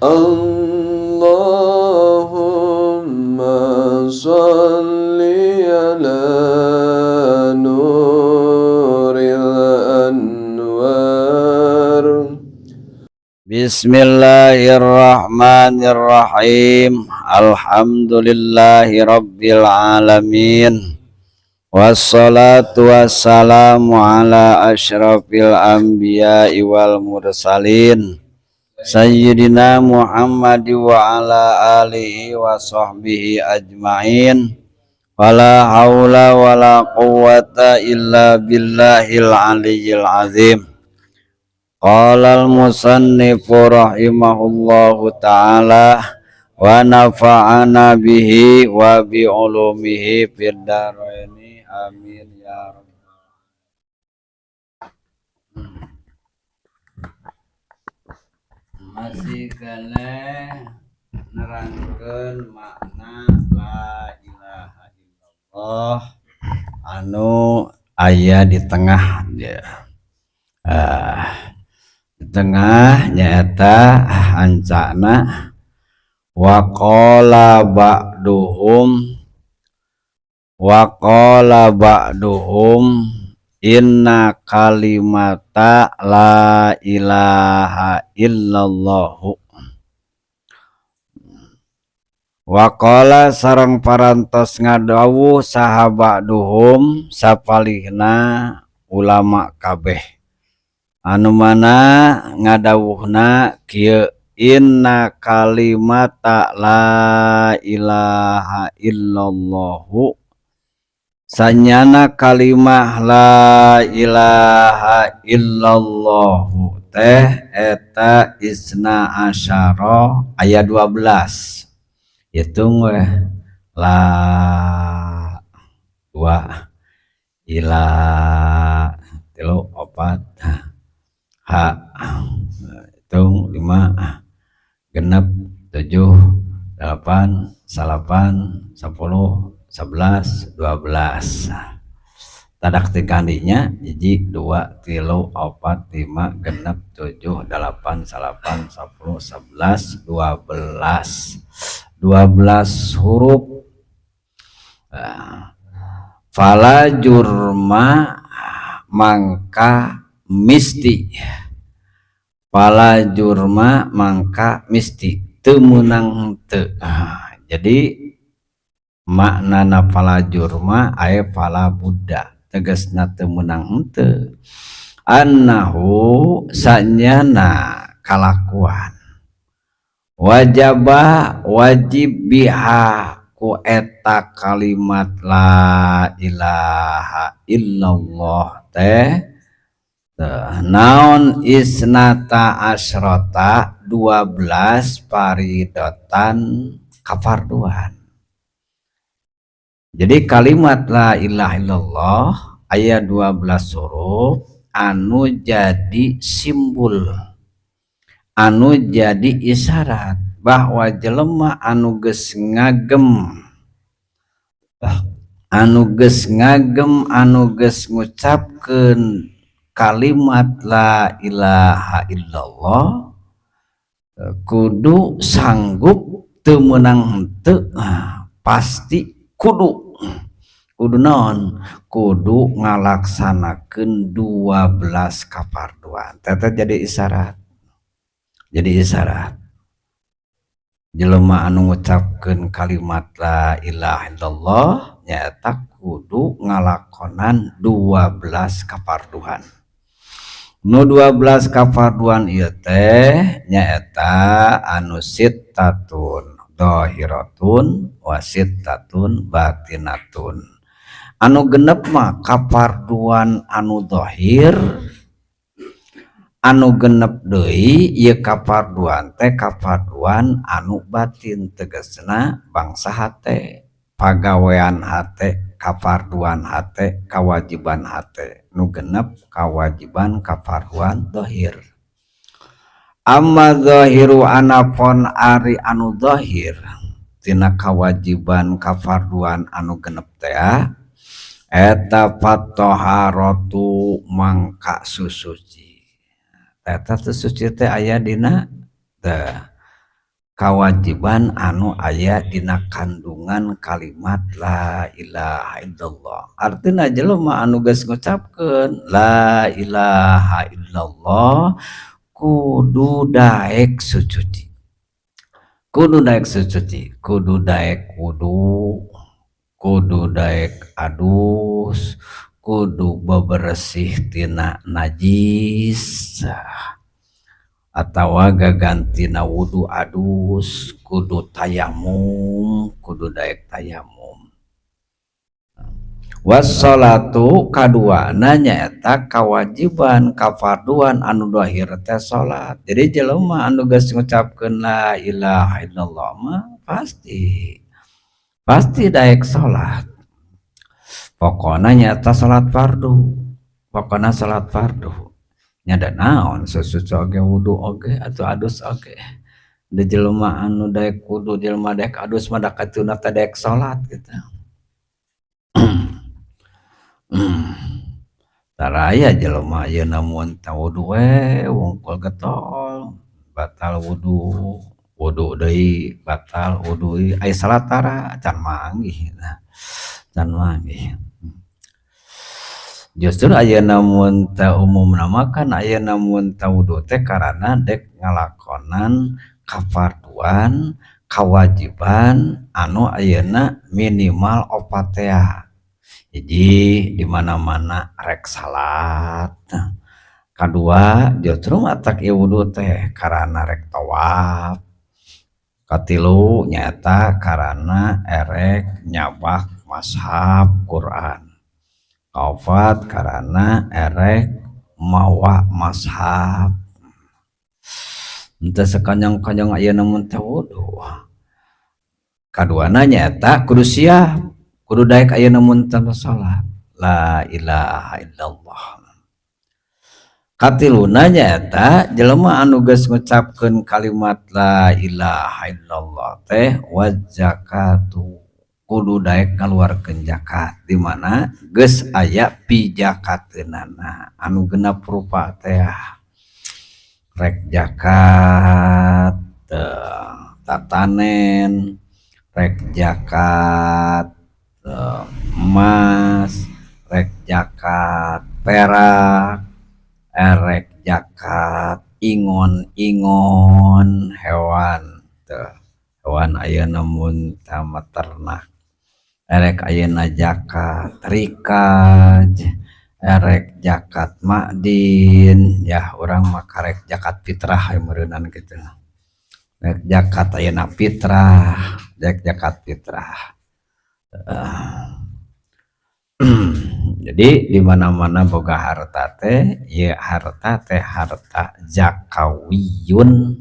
اللهم صل على نور الأنوار. Bismillahirrahmanirrahim. Alhamdulillahi rabbil alamin. Wassalatu wassalamu ala asyrafil anbiya'i wal mursalin Sayyidina Muhammad wa ala alihi wa sahbihi ajma'in. Wala haula wala quwwata illa billahil aliyyil azim. Qala al-musannifu rahimahullahu ta'ala wa nafa'ana bihi wa bi ulumihi fid dharaini, amin ya rabbal. Masih keneh nerangkeun makna la ilaha illallah anu aya di tengah dia. Di tengah nyaeta ancana waqala ba'duhum, waqala ba'duhum inna kalimata la ilaha illallahu. Waqala sareng parantos ngadawuh saha ba'duhum sapalihna ulama kabeh anu mana ngadawuhna kieu, inna kalimata la ilaha illallahu, sanyana kalimah la ilaha illallahu teh eta isna asyara aya 12. Hitung weh, la dua, ila tilu, opat, ha hitung lima, genep, tujuh, delapan, salapan, 10, 11, 12. Tadak tigandinya hiji, dua, tilu, opat, lima, genep, tujuh, delapan, salapan, 10, 11, 12. 12 huruf. Fala jurma mangka misti, fala jurma mangka misti teu meunang teu. Jadi maknana fala jurma aya fala buddha, tegasna teu meunang henteu, annahu sanyana kalakuan wajaba wajib biha ku eta kalimat la ilaha illallah teh naon isnata asrota 12 paridotan kafarduan. Jadi kalimat la ilaha illallah aya 12 huruf anu jadi simbol, anu jadi isyarat bahwa jelema anu geus ngagem, anu geus ngagem, anu geus ngucapkeun kalimat la ilaha illallah kudu sanggup teu meunang henteu, pasti kudu, kudu naon, kudu ngalaksanakeun 12 kafarduan. Teh jadi isyarat, jadi isyarat jelema anu ngucapkeun kalimat la ilaha illallah nyaeta kudu ngalakonan 12 kafarduan. Nu 12 kafarduan ieu teh nyaeta anu sittatun dhahiratun wa sittatun batinatun. Anu genep mah kafarduan anu dhahir, anu genep deui ieu kafarduan teh kafarduan anu batin, tegasna bangsa hate, pagawean hate, kafarduan hate, kawajiban hate. Nu genep kawajiban kafarduan dhahir. Amma dhahiru anapon ari anu dhahir tina kawajiban kafarduan anu genep teh eta fathaharatu mangka susuci. Eta teh suci teh aya dina teh Kawajiban anu aya dina kandungan kalimat la ilaha illallah. Artina jelema anu geus ngucapkeun la ilaha illallah kudu daek sucuci, kudu daek sucuci, kudu daek wudu, kudu daek adus, kudu bebersih tina najis atawa gagantina wudu adus, kudu tayamum, kudu daek tayamum. Wassalatu kaduana nyaeta kawajiban kafarduan anu dohir teh salat. Jadi jelema anu geus ngucapkeun la ilaha illallah mah pasti pasti daek salat. Pokona nyaeta salat fardu, pokona salat fardu. Nya da naon susucu oge, wudu oge, atuh adus oge. Da jelema anu daek wudu, jelema daek adus mah da katuna teh daek salat gitu. Taraya jelema ayeuna mun teu wudu we wungkul getol, batal wudu, wudu deui, batal wudu deui, aya salat tara can manggih tah, can manggih. Justru ayeuna mun teu umumna mah kan ayeuna mun teu wudu teh karana dek ngalakonan kafarduan, kawajiban anu ayeuna minimal opat tea. Hiji, di mana-mana rek salat. Kadua, justru matak ieu wudu teh karana rek tawaf. Katilu, nyaeta karana erek nyabak mashaf Quran. Kaopat, karana erek mawa mashaf. Henteu sakanyong-kanyong ayeuna mun teu wudu. Kaduana nyaeta kudu siap, kudu daek ayeuna mun teu salat la ilaha illallah. Katiluna nyaeta jelema anu geus ngucapkeun kalimat la ilaha illallah teh wazakatu, kudu daek ngaluarkeun zakat, di mana geus aya pijakateunana anu genep rupa teh, rek zakat tatanen, rek zakat emas, rek zakat perak, erek zakat ingon-ingon hewan teu hewan ayeuna mun tama ternak, erek ayeuna zakat rikaz, erek zakat ma'din. Ya urang mah karek zakat fitrah meureunan kitu, rek zakat ayeuna fitrah, rek zakat fitrah. Jadi di mana-mana boga harta teh, ieu harta teh harta zakawiyun,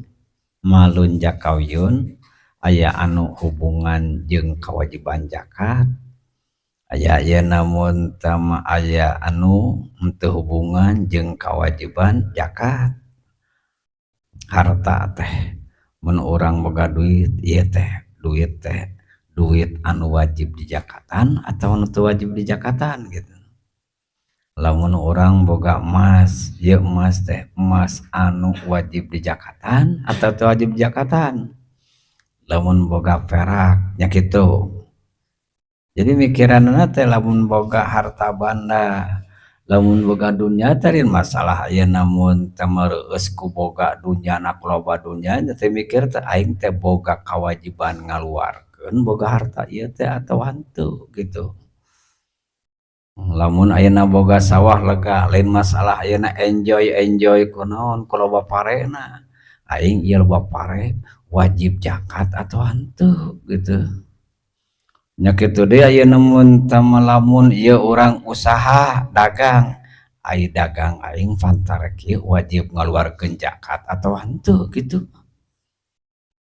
malun zakawiyun, aya anu hubungan jeung kewajiban zakat, aya ayeuna mun tama aya anu henteu hubungan jeung kewajiban zakat. Harta teh mun urang boga duit, ieu teh duit teh duit anu wajib dijakatan atau anu teu wajib dijakatan gitu. Lamun urang boga emas, ieu emas teh emas anu wajib dijakatan atau teu wajib dijakatan. Lamun boga perak nya kitu. Jadi mikiranna teh lamun boga harta banda, lamun boga dunya teh lain masalah ayeuna mun teh meureueus ku boga dunyana, ku loba dunya teh mikir teh aing teh boga kawajiban ngaluarkeun boga harta ieu teh atawa henteu gitu. Lamun ayeuna boga sawah lega, lain masalah ayeuna enjoy-enjoy kunaon ku loba parena, aing ieu loba pare wajib zakat atau henteu gitu. Nya kitu deui ayeuna mun tama lamun ieu urang usaha dagang, ai dagang aing pantarek ieu wajib ngaluarkeun zakat atau henteu gitu.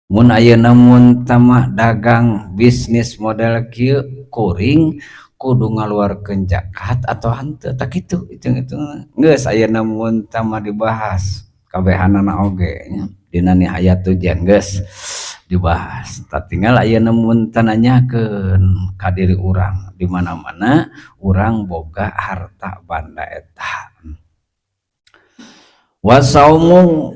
Mun ayeuna mun tama dagang bisnis model kieu kuring kudu ngaluarkeun zakat atau henteu, tah kitu hitung-hitungna. Geus ayeuna mun tama dibahas kabehanana oge nya dina Nihayatul Jen geus dibahas. Tah tinggal ayeuna mun teu nanyakeun ka diri urang di mana-mana urang boga harta banda eta. Wasaumu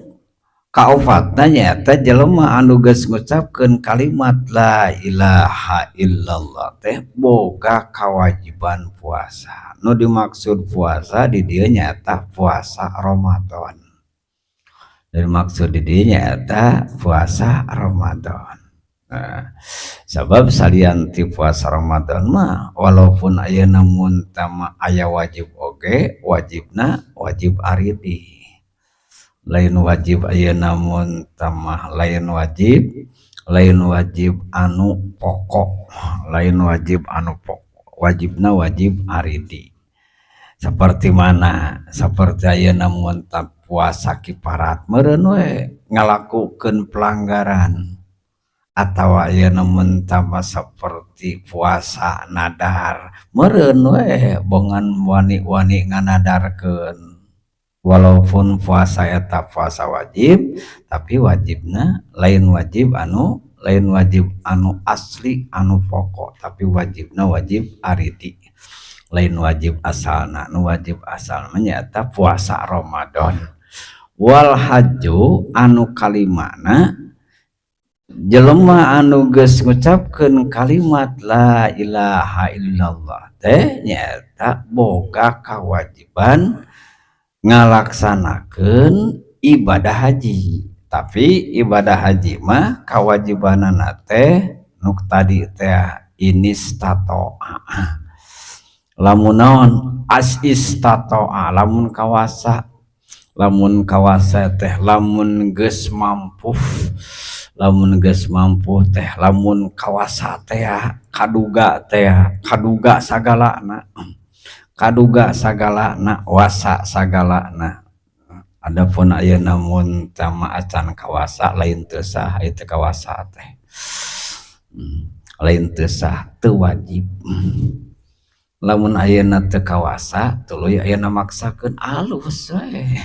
Kaofatna nyaeta jelema anu geus ngucapkeun kalimat la ilaha illallah teh boga kawajiban puasa. Nu dimaksud puasa di dieu nyaeta puasa Ramadan. Dan maksud di dieu nyaeta puasa Ramadan. Nah, sabab salian ti puasa Ramadan mah walaupun ayeuna mun tama aya wajib oge, wajibna wajib aridi. Lain wajib ayeuna mun tamah, lain wajib anu pokok, lain wajib anu pokok, wajibna wajib aridi. Seperti mana? Seperti ayeuna mun puasa kiparat meureun we ngalakukeun pelanggaran, atawa ayeuna mun tambah seperti puasa nadar meureun we bongan wani-wani nganadarkeun. Walaupun puasa eta puasa wajib, tapi wajibna lain wajib anu asli, anu pokok, tapi wajibna wajib aridi, lain wajib asalna. Nu wajib asalna nyaeta puasa Ramadan. Wal hajju, anu kalimana jelema anu geus ngucapkeun kalimat la ilaha illallah teh nyaeta boga kawajiban ngalaksanakeun ibadah haji. Tapi ibadah haji mah kawajibanana teh nu tadi teh inistatoa, lamun naon, as istatoa, lamun kawasa. Lamun kawasa teh lamun geus mampu. Lamun geus mampu teh lamun kawasa teh, kaduga teh, kaduga sagalana, kaduga sagalana, wasa sagalana. Adapun ayeuna mun tama acan kawasa, lain teu sah. Ieu teu kawasa teh lain teu sah, teu wajib. Lamun ayeuna teu kawasa, tuluy ayeuna maksakeun, alus we,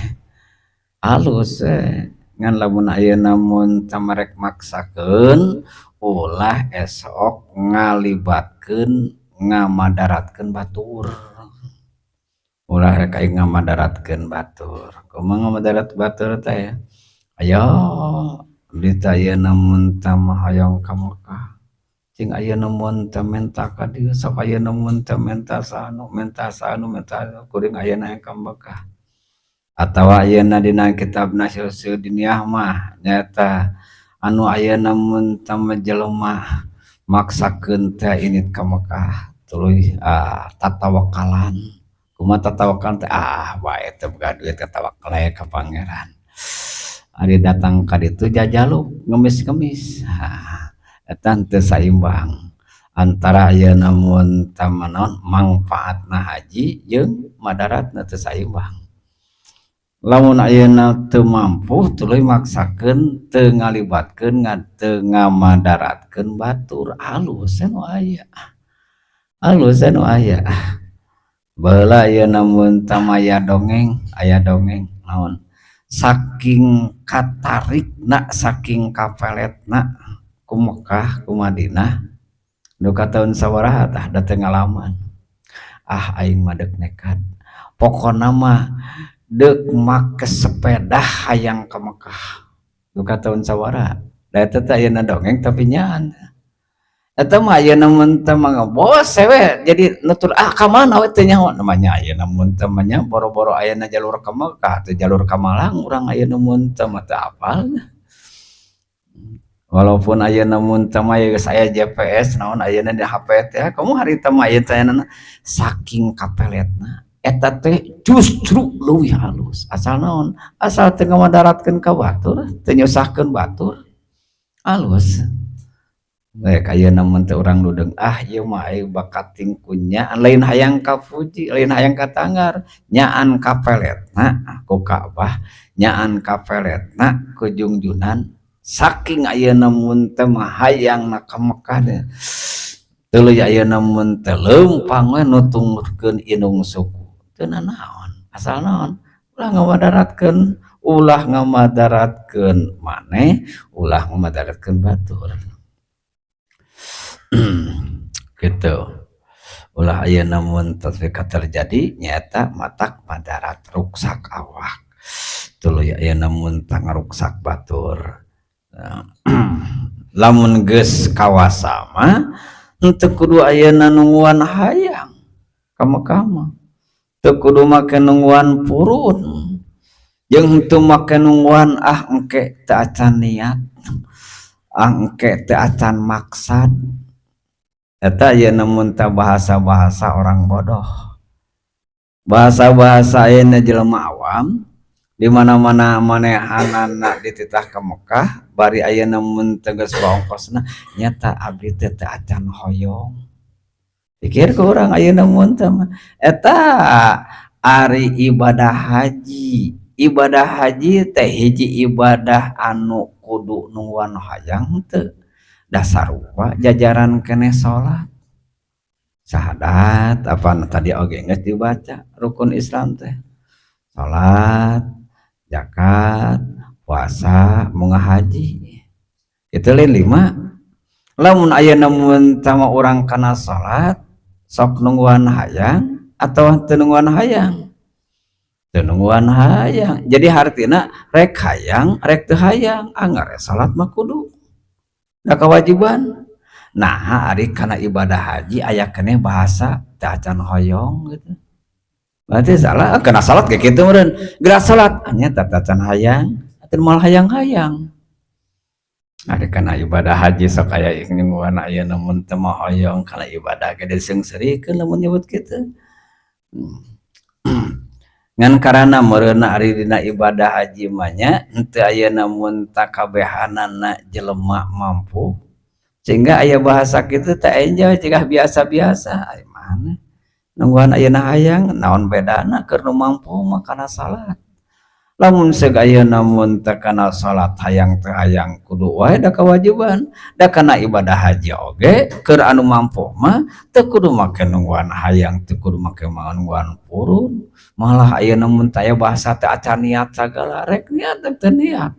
alus we. Ngan lamun ayeuna mun tamarek maksakeun, ulah esok ngalibatkeun ngamadaratkeun batur. Ulah rek aing ngamadaratkeun batur. Kumaha ngamadarat batur teh? Ayo abdi teh ayeuna mun tah hoyong ka Mekah, cing ayeuna mun teh menta ka dieu, sok ayeuna mun teh menta sanu, menta sanu, menta kuring ayeuna hayang ka Mekah. Atawa ayeuna dina kitab Nasyusud Diniyah mah nyaeta anu ayeuna mun teh jelema maksakeun teh indit ka Mekah, tuluy tatawakalan. Kumaha tatawakalan teh? Ah, bae teu boga duit, tatawakal we ka Pangeran. Ari datang ka ditu jajaluk ngemis-ngemis. Eta teu saimbang antara ayeuna mun tah naon mangfaatna haji jeung madaratna, teu saimbang. Lamun ayeuna teu mampu, tuluy maksakeun, teu ngalibatkeun, teu ngamadaratkeun batur, alus nu aya, alus nu aya. Baheula ayeuna mun tah aya dongeng, aya dongeng naon, saking katarikna, saking kapeletna ku Mekah, ku Madinah, duka taun sabaraha tah da teu ngalaman. Ah, aing mah deuk nekat, pokona mah deuk make sepeda hayang ka Mekah. Duka taun sabaraha da eta teh. Ayeuna dongeng tapi nyaan eta mah. Ayeuna mun teh mah bos we jadi nutur, ah, ka mana we teu nyaho namanya. Ayeuna mun teh mah nya boro-boro ayeuna jalur ka Mekah teh, jalur ka Malang urang ayeuna mun teh mah teu apal. Walaupun ayeuna mun teh mah geus aya GPS naon ayeuna di HP teh, komo harita mah aya teh, saking kapeletna eta teh justru leuwih halus. Asal naon, asal teu ngamadaratkeun ka batur, teu nyusahkeun batur, alus. Baik ayeuna mun teh urang dudeng, ah, ieu mah aing bakating ku nyaan, lain hayang kapuji, lain hayang katanggar, nyaan kapeletna ku Ka'bah, nyaan kapeletna ku Jungjunan, saking ayeuna mun teh mah hayangna ka Mekah teh, tuluy ayeuna mun teh leumpang we nutungkeun indung suku, teu nanaon. Asal naon, ulah ngamadaratkeun, ulah ngamadaratkeun maneh, ulah ngamadaratkeun batur gitu. Ulah ayeuna mun terjadi nyaeta matak madarat, ruksak awak. Tuluy ayeuna mun ngaruksak batur. Lamun geus kawasa mah henteu kudu ayeuna nungguan hayang ka Mekah mah, teu kudu make nungguan purun, jeung henteu make nungguan, "Ah, engke, teu acan niat, ah, engke, teu acan maksad." Eta ayeuna mun teh bahasa-bahasa orang bodoh, bahasa-bahasa ayeuna jelema awam. Di mana-mana manehanana dititah ke Mekah, bari ayeuna mun teu geus ongkosna, "Nyata abdi teh teu acan hoyong," pikir ku urang ayeuna mun teh mah. Eta ari ibadah haji, ibadah haji teh hiji ibadah anu kudu nungguan hayang teu da, sarua jajaran keneh salat, syahadat. Apa tadi oge geus dibaca, rukun Islam teh salat, zakat, puasa, munggah haji, itu lain lima. Lamun ayeuna mun sama urang kana salat, sok nungguan hayang atau teu nungguan hayang? Teu nungguan hayang. Jadi hartina rek hayang rek teu hayang, anggar salat mah kudu da kewajiban. Nah, ari kana ibadah haji aya keneh bahasa teu acan hoyong gitu, berarti salah. Kena salat kayak gitu meureun, geura salat nya teu acan hayang atau malah hayang-hayang. Ari kana ibadah haji sok aya nungguan ayeuna mun teu mah hoyong kana ibadah ge diseungseurikeun lamun nyebut kitu. Ngan karana meureun ari dina ibadah haji mah nya henteu ayeuna mun takabehanana jelema mampu, sehingga aya bahasa kitu teh enjoy jiga biasa-biasa. Ari mana nungguan ayeuna hayang, naon bedana keur nu mampu mah kana salat? Lamun seug ayeuna mun teu kana salat, hayang teu hayang kudu wae, da kewajiban. Da kana ibadah haji oge keur anu mampu mah teu kudu make nungguan hayang, teu kudu make nungguan purun. Malah ayeuna mun teu aya bahasa teu acan niat sagala, rek niat rek teu niat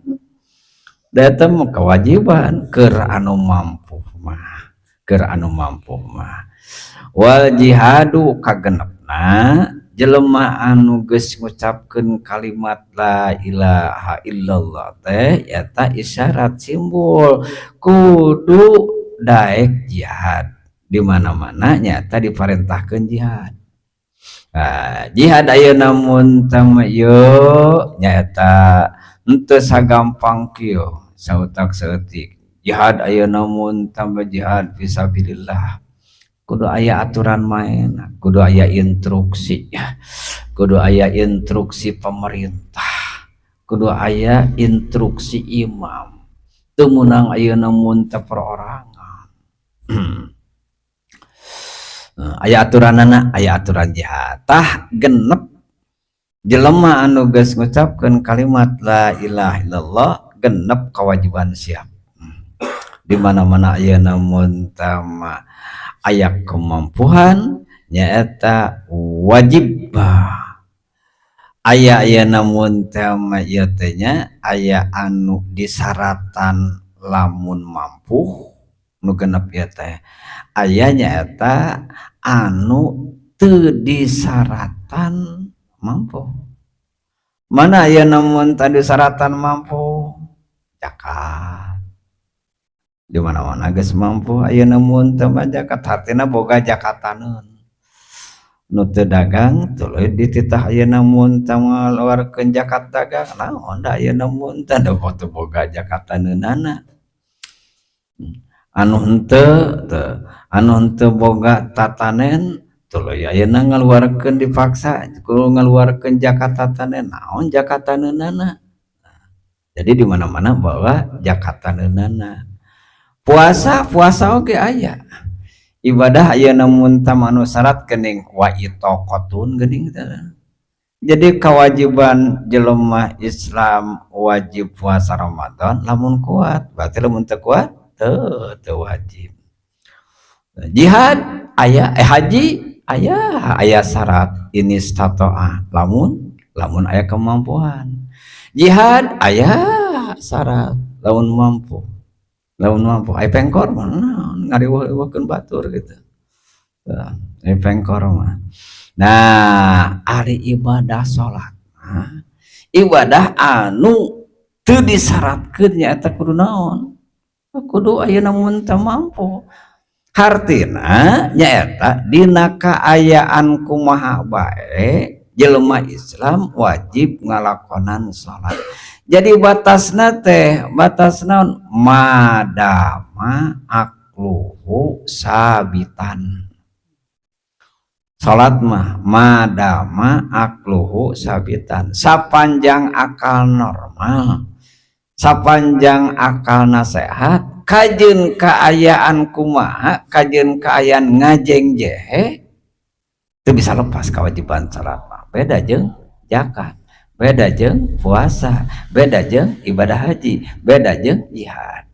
da eta mah kewajiban keur anu mampu mah, keur anu mampu mah. Wal jihadu, kagenepna jelema anu geus ngucapkeun kalimat la ilaha illallah teh eta isyarat simbol kudu daek jihad. Di mana-mana nyata diparentahkeun jihad. Nah, jihad ayeuna mun teh mah ieu nyaeta henteu sagampang kieu sautak saeutik. Jihad ayeuna mun tambah jihad fisabilillah kudu aya aturan main, kudu aya instruksi, kudu aya instruksi pemerintah, kudu aya instruksi imam. Teu meunang ayeuna mun teh perorangan. Aya aturanana, aya aturan jihad. Tah, genep jelema anu geus ngucapkeun kalimat la ilaha illallah, genep kewajiban siap. Di mana-mana ayeuna mun tama aya kemampuan nyaeta wajib. Aya ayeuna mun teh mah ieu teh nya aya anu disaratan lamun mampu nu genep ieu teh, aya nyaeta anu teu disaratan mampu. Mana ayeuna mun tadi disaratan mampu? Zakat. Di mana-mana geus mampu ayeuna mun teu mah zakat, hartina boga zakataneun. Nu teu dagang tuluy dititah ayeuna mun teu ngaluarkeun zakat dagang, naon da ayeuna mun teh da teu boga zakataneunana. Anu henteu teu, anu henteu boga tatanen tuluy ayeuna ngaluarkeun, dipaksa kudu ngaluarkeun zakat tatanen, naon zakataneunana. Jadi di mana-mana bawa zakataneunana. Puasa, puasa oge aya ibadah ayeuna mun teh anu syarat geuning wa itaqatun geuning teh. Jadi kewajiban jelema Islam wajib puasa Ramadan lamun kuat, berarti lamun teu kuat teu wajib. Jihad aya, haji aya, aya syarat inistata'a, lamun lamun aya kemampuan. Jihad aya syarat lamun mampu, lamun mampu. Aya pengkor mah naon ngariweuh-riweuhkeun batur gitu. Aya pengkor mah. Nah, ari ibadah salat mah Ibadah anu teu disyaratkeun nyaeta kudu naon, kudu ayeuna mun teu mampu. Hartina nyaeta dina kaayaan kumaha bae jelema Islam wajib ngalakonan salat. Jadi batasna teh batas naon? Madama aqluhu sabitan. Salat mah madama aqluhu sabitan, sapanjang akal normal, sapanjang akal nasehat, kajeun kaayaan kumaha, kajeun kaayaan ngajeng jehe, itu bisa lepas kewajiban salat mah. Beda jeung zakat, beda jeung puasa, beda jeung ibadah haji, beda jeung jihad.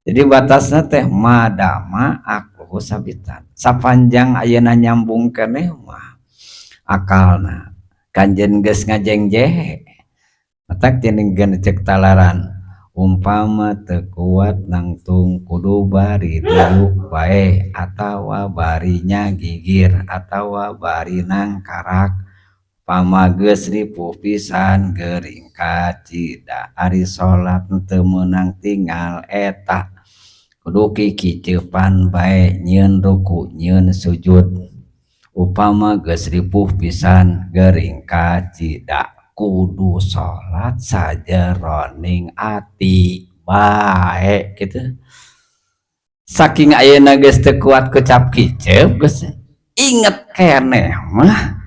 Jadi batasnya teh madama aqluhu sabitan, sapanjang ayeuna nyambung keneh mah akalna, kanjen geus ngajeng jehe. Matak geun cek talaran, umpama teu kuat nangtung kudu bari duduk bae atawa bari nyagigir atawa bari nangkarak, pama geus ripuh pisan gering kacida, ari salat teu meunang tinggal eta, kudu kikicepan bae nyieun ruku nyieun sujud, upama geus ripuh pisan gering kacida, kudu salat sajeroning ati bae kitu. Saking ayeuna geus teu kuat kecap kicep, geus inget keneh mah,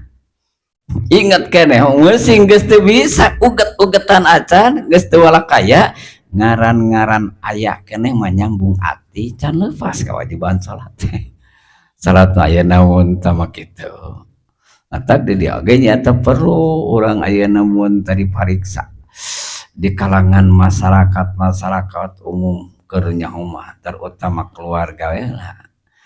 inget keneh sing geus teu bisa uget-ugetan acan, geus teu walakaya ngaran-ngaran aya keneh mah nyambung ati, can lepas kewajiban salat teh. Salat mah ayeuna mun tah mah kitu. Matak di dieu oge nyaeta perlu urang ayeuna mun tadi pariksa di kalangan masyarakat-masyarakat umum keur nyaho mah, terutama keluarga we lah.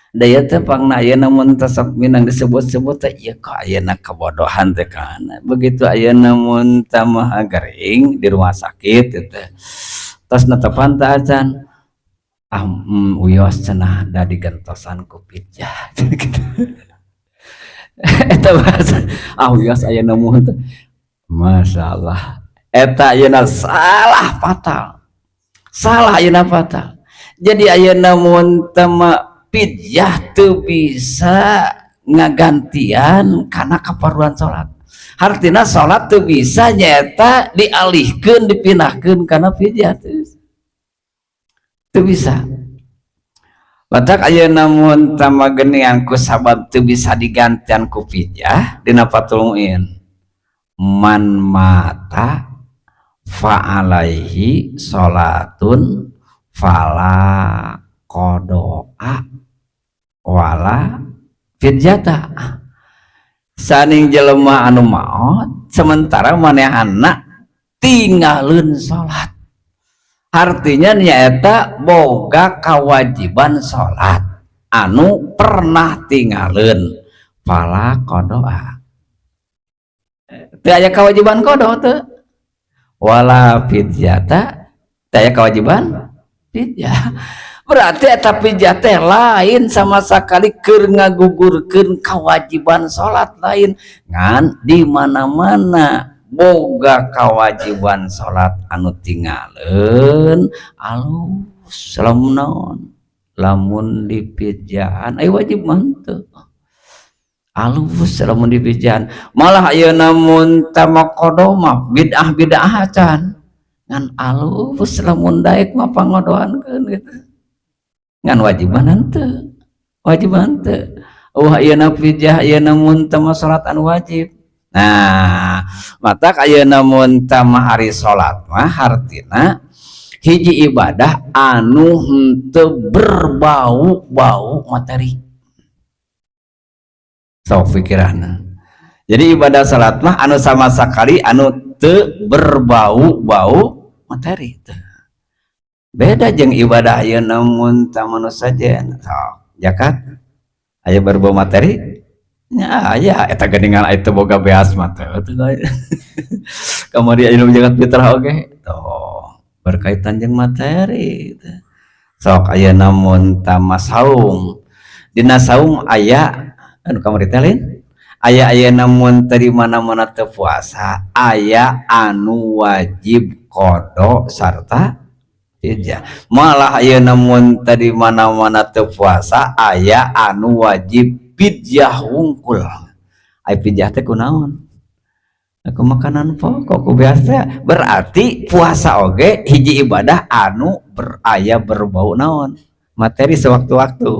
Da ieu teh pangna ayeuna mun teh sok minang disebut-sebut teh, ieu kok ayeuna kabodohan teh kana. Begitu ayeuna mun teh mah gering di rumah sakit teh, tos netepan teh acan, ah wios cenah da digentosan ku fidyah gitu. Eta bahasa ah wios ayeuna mun teh, masyaallah, eta ayeuna salah fatal, salah ayeuna fatal. Jadi ayeuna mun teh mah fidyah teu bisa ngagantian kana kaparluan salat. Hartina salat teu bisa nyaeta dialihkeun, dipindahkeun kana fidyah, teu bisa. Matak ayeuna mun teh mah geuningan ku sabab teu bisa digantian ku fidyah, dina Fathul Muin, man mata fa alaihi salatun fala qada'a wala fidyata. Saning jelema anu maot sementara manehna tinggalin salat, artinya nyaeta boga kewajiban salat anu pernah tinggalin, fala qada'a, teu aya kewajiban qada teu, wala fidyata, teu aya kewajiban fidyah. Berarti eta fidyah teh lain sama sekali keur ngagugurkeun kewajiban salat, lain. Ngan di mana-mana boga kewajiban salat anu tinggalin alus, lamun naon, lamun dipidyahan aya wajib mah henteu, alus lamun dipidyahan. Malah ayeuna mun teh mah qada mah bid'ah-bid'ah acan, ngan alus lamun daek mah pangodohankeun gitu, ngan wajib mah henteu, wajib mah henteu. Oh, ayeuna fidyah ayeuna mun teh mah salat anu wajib. Nah, matak ayeuna mun teh mah ari salat mah hartina hiji ibadah anu henteu berbau-bau materi. Sok pikiranna. Jadi ibadah salat mah anu sama sekali anu teu berbau-bau materi teu. Beda jeung ibadah ayeuna mun teh mah nu sajen. Sok, zakat aya berbau materi? Nya aya eta geuningan aya teu boga beas mah teu. Kamari aya nu zakat fitrah oge tuh berkaitan jeung materi teh. Sok ayeuna mun tah mah saum, dina saum aya anu kamari teh lain Aya ayeuna mun teu di mana-mana teu puasa, aya anu wajib qadha sarta fidyah. Malah ayeuna mun teu di mana-mana teu puasa, aya anu wajib fidyah wungkul. Ai fidyah teh kunaon? Ku makanan pokok, ku biasa. Berarti puasa oge hiji ibadah anu beraya berbau naon? Materi sewaktu-waktu.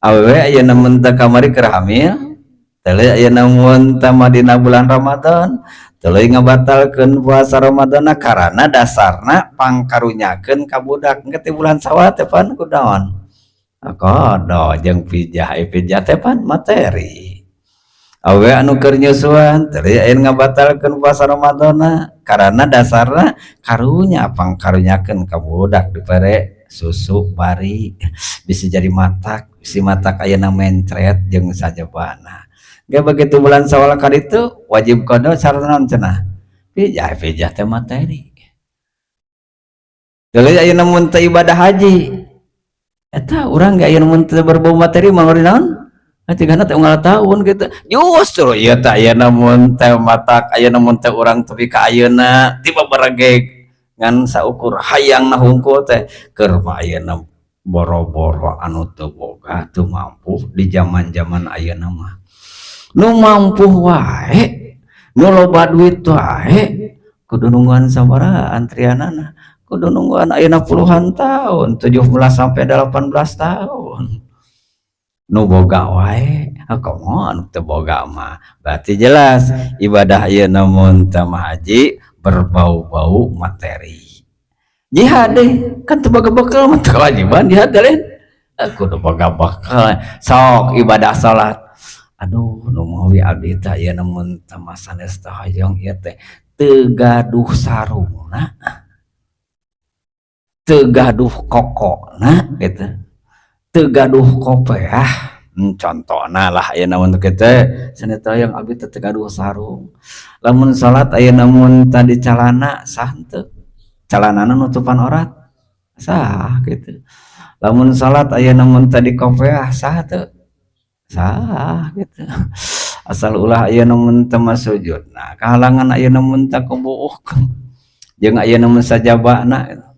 Awewe ayeuna mun teu kamari keur hamil, tuluy ayeuna mun teu dina bulan Ramadan, tuluy ngabatalkeun puasa Ramadan karena dasarna pangkarunyakeun ka budak. Engke teh bulan Sawal teh pan kunaon? Qadha jeung fidyah, ai fidyah teh pan materi. Awewe anu keur nyusuan tuluy aya ngabatalkeun puasa Ramadanna karena dasarna karunya, pangkarunyakeun ka budak, dibere susu bari bisa jadi matak, bisi matak ayeuna mencret jeung sajabana. Ge begitu bulan Sawal kaditu wajib qadha sarta naon cenah? Fidyah, fidyah teh materi. Tuluy ayeuna mun teu ibadah haji, eta urang ge ayeuna mun teu berbau materi mah naon? Tigana teh unggal tahun gitu. Justru ieu teh ayeuna mun teh matak ayeuna mun teh urang tepi ka ayeuna tiba baregeg ngan saukur hayangna hungkul teh, keur mah ayeuna boro-boro anu teu boga, teu mampu. Di zaman-zaman ayeuna mah nu mampu wae, nu loba duit wae, kudu nungguan sabaraha antrianana? Kudu nungguan ayeuna puluhan tahun, 17 sampai 18 tahun nu boga wae. Komo anu teu boga mah. Berarti jelas ibadah ayeuna mun teu mah haji berbau-bau materi. Jihad deh kan teu boga bekal mah teu kewajiban jihad lain, kudu boga bekal. Sok ibadah salat, aduh, nu mawi abdi teh ayeuna mun teu mah sanes teh hoyong ieu teh, teu gaduh sarungna, teu gaduh kokona gitu, teu gaduh kopeah. Contohna lah, ayeuna mun kitu sanes teh hoyong abdi teh, teu gaduh sarung. Lamun salat ayeuna mun tadi calana sah henteu? Calanana nutupan aurat, sah gitu. Lamun salat ayeuna mun tadi kopeah sah teu? Sah gitu, asal ulah ayeuna mun teu mah sujudna kahalangan ayeuna mun teu kubuuk jeung ayeuna mun sajabana.